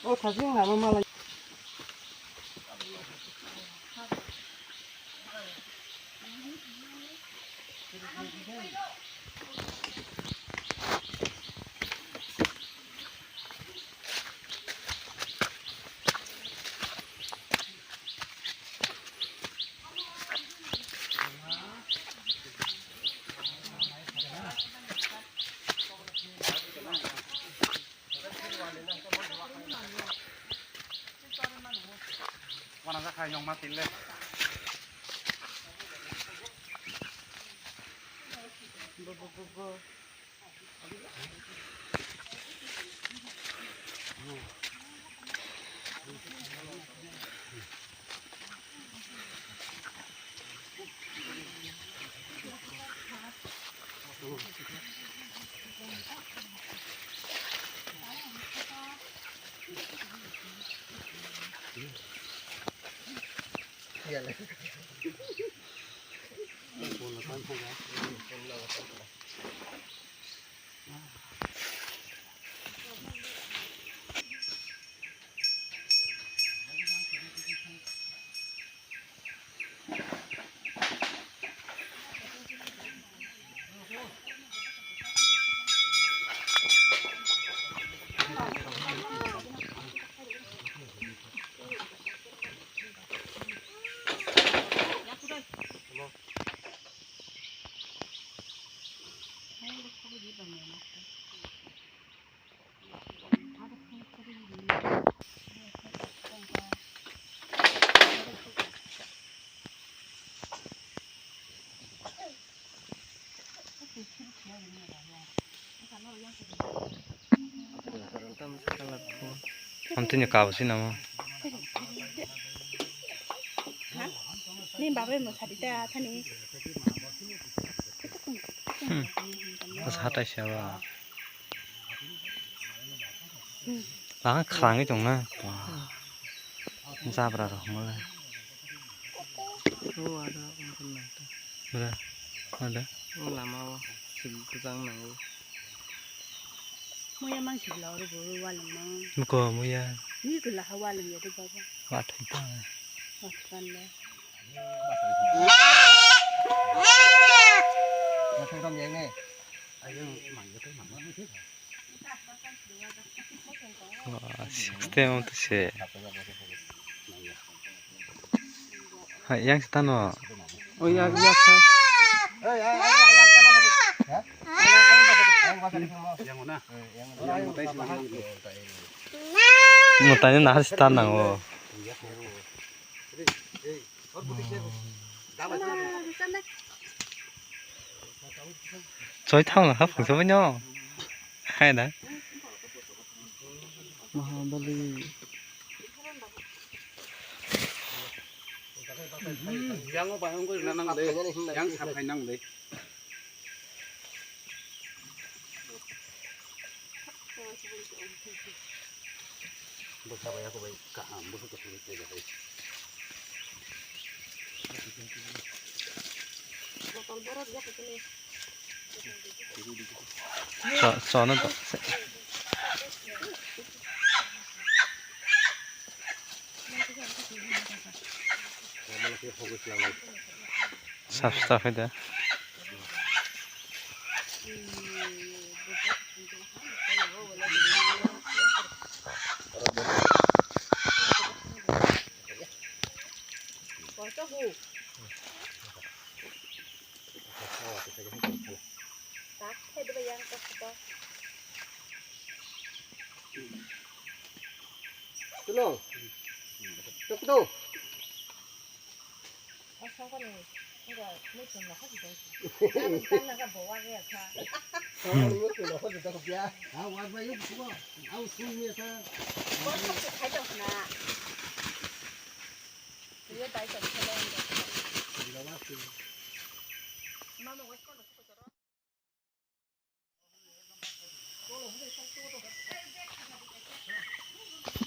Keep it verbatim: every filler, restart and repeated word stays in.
O thajing lama malai. Amtwini kabo sinamo. Ni babai mo sadi ta thani. Hmm. Bas hatai siya ba. Hmm. Lang khrangwi tongna. Jabra rok malai. O ada ungkul nang ta. Ada. Ada. O lama o sib bwjang nango. Muya mang sibla oro bo walwng mang. Muko muya. Ni kula ha walwng ya de baba. Wa thai ta. Wa thai le. Wa thai ram yang ne. Ayang mang ya thai mang. Wah, sixty mantwi se. Hai, yang se tano. Oh, ya, ya, sa. Mwtai no nahar se tan nango. Choi thang na ha phung sabai no. Hai da. Mahabali. Yang o bai ongoi na nang de. Yang saphai nang de. Bwsa bai ako bai kaham, bwsa to phunuk tei bai. Cho, cho no to. Saf, saf hai da. Tuno. Tuk tu.